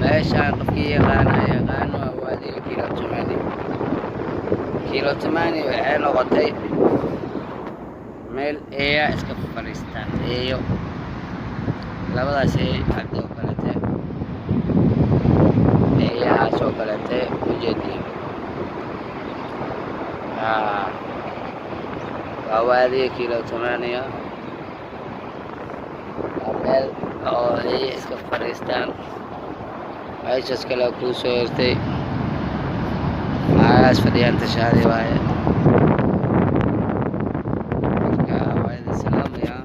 Meeshaan qofkii yaqaana yaqaano waa waadiga Kilotomani. Kilotomani waxay noqotay meel eeya iska fadhiistaan, eeyo labadaas eey hadda oo kalete, eeyahaas oo kalete ujeediin. Haa, waa waadiga Kilotomania, waa meel oo eeya iska fadhiistaan. Meeshaas kale kuu soo hirtay, naagaas fadhiyaan tashaadi waaye. Marka waa idin salaamayaa,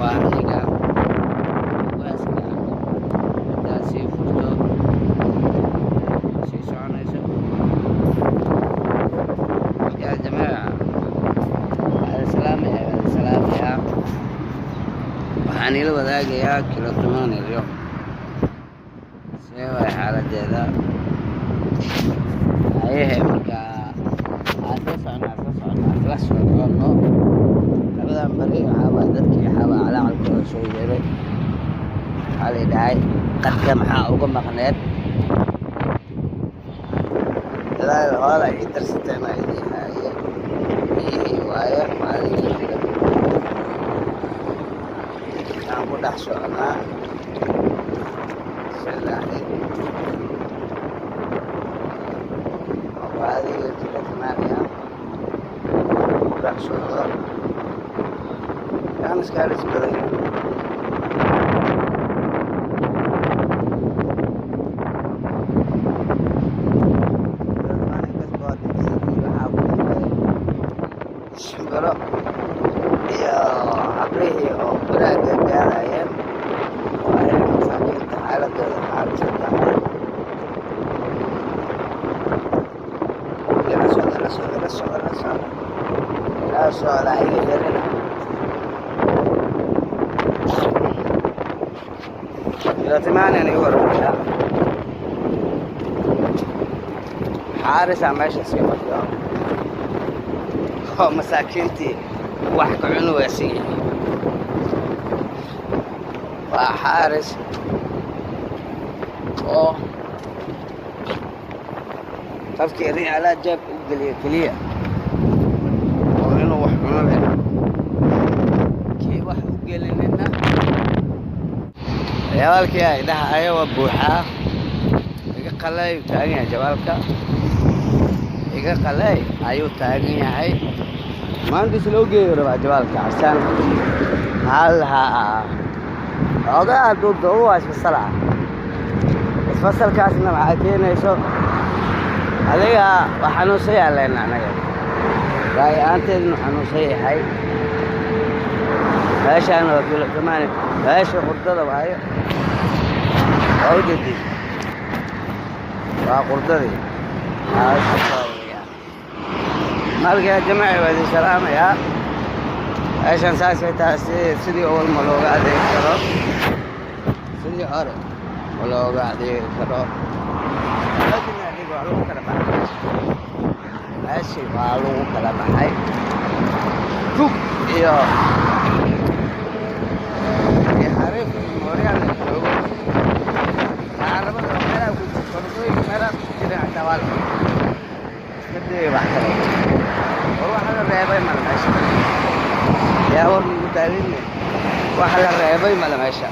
waa aniga ugaaska. Haddaad sii furto, sii soconayso. Marka yaa jamaaca, waa idin salaamayaa, waa idin salaamayaa. Waxaan ila wadaagayaa Kilotomani اليوم, see waay xaaladeeda hayehe. Marka aan isla socno, isla socno, isla socono. Labadan beri waxaa waay dadkii waxaa waay calaacalkooda soo yeeray. Waxaa la dhahay, qadka maxaa uga maqneed? Ilaa hoola ii darsateen aa idin haaye. Biyihii waaye maaligii jira aan ku dhex soconaa salaaxid waadiga Kilotomania ku dhex socdo. Jaaniska halis badan yahay. Waxaa ku dambeeyay shimbiro iyo habrihii oo biraha gaagaarayeen oo ayaga masaakiinta xaaladooda xaalisa tahay. La socda, la socda, la socda, la socda, la socda, iga yarina. Kilotomanian igu waramayaa. Xaarisaa meesha iska fadhiyo oo masaakiintii wax ka cuni waysan yihiin. Waa xaaris oo qofkii riyaalaa jeebka u geliya keliya oo inuu wax cuno leh, kii wax u gelinina jawaalkii ay dhahayo waa buuxaa. Iga qalay ayuu taagan yahay, jawaalka iga qalay ayuu taagan yahay. Maanta is loo geeyo rabaa jawaalka casaan. Maxaa la lahaa? Xoogaa hadduu doobo waa isfasala. Isfasalkaasna waxaa keenayso adiga waa xanuunsan yaaleen anaga raaya-aanteednu xanuunsan yahay. Meeshaan waa Kilotomani, meesha qurdada waayo. Waa ujeedin, waa qurdadii. Marka jamaaci, waa idin salaamayaa. Meeshan saasay tahay. Sidii awal ma looga adeegi karo, sidii hore ma looga adeegi karo, laakiin adiga waa lagu kala baxay. Meeshii waa lagu kala baxay, tug iyo xariif iyo mooryaan la joogo. Carabada oo meelaha ku korontooyinka meelaha ku jira xataa waa la iska dayay. Wax kale war waxa la reebay male meesha. Yaa war lagu daalinne, waxa la reebay male meesha.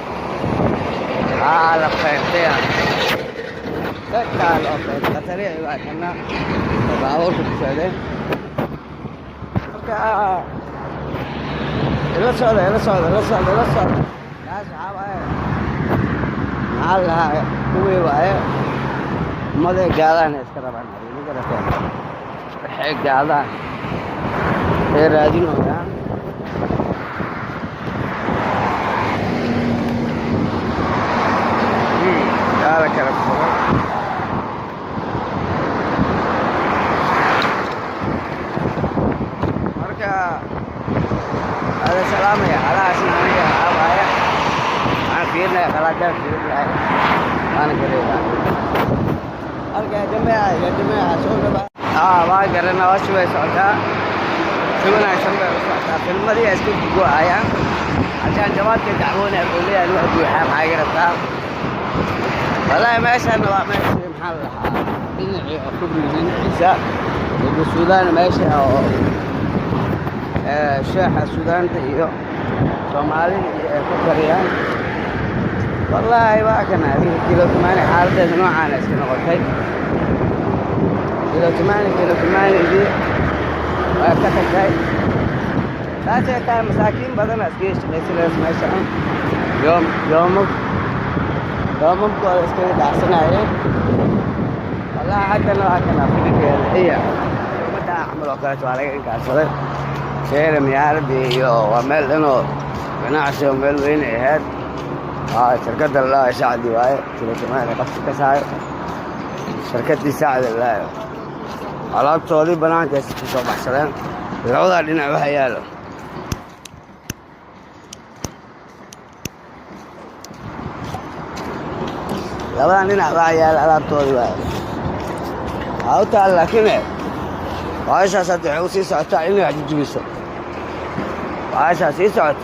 Aa la feentay, dadkaa loo feentay khatari waa kana baabuurka ku socdeen. Marka ila socda, ila socda, ila socda, ila socda. Kaas waxaa waaye, maxaa la lahaa, kuwii waaye ummaday gaadaan iska rabaan. Ma garateen? Waxay gaadaan ay raadinayaan. Yaa la kala furay. Marka ada salaamaya halahaasna. Aniga waxaa waaye waxaan fiirinaya qalaadaan fiirinaya, waana gareegaa. Marka yaa jameeca, yaa jameeca, soo dhawaa. Aa waa garana, hawsha way socotaa, si wanaagsan bay u socotaa. Filmadii ay isku go'ayaan cashaan jawaabka dacwoonaya, wuxuu leeyahay wax buuxaa, maxaa iga rabtaa? Wallaahi meeshan waa meeshii, maxaa la dhahaa, dhinacii oo kufriga dhinaciisa Dowladda Suudaan, meesha oo sheexa Suudaanta iyo Soomaalida iyo ay ku kariyaan. Wallaahi waa kana adiga Kilo 8 xaaladeeda noocaana iska noqotay. Kilo 8, Kilo 8-dii waa ka tagtay. Saasay tahay, masaakiin badan iskaga shaqaysanaysa meesha, yoom yoomag yoomamkooda iskaga dhacsanayeen. Wallahi haddana waa kana fidhikeeda iya ummadda camal oo kaleeto waa laga inkaarsaday. Sheere miyaaradii iyo waa meel dhanoo ganacsi oo meel weyn ay ahayd. Waa shirkadda la dhahayo Sacdi waaye. Kilo 8 qofka ka saayo, shirkaddii Sacdi la dhahayo, alaabtoodii banaankaas ku soo baxsadeen. Labadaa dhinac waxa yaalo, labadan dhinac waxa yaalo alaabtoodii waaye. Waxaa u taal, laakiin baashaas hadda waxay usii socotaa inay wax jujubiso. Baashaas sii socoto.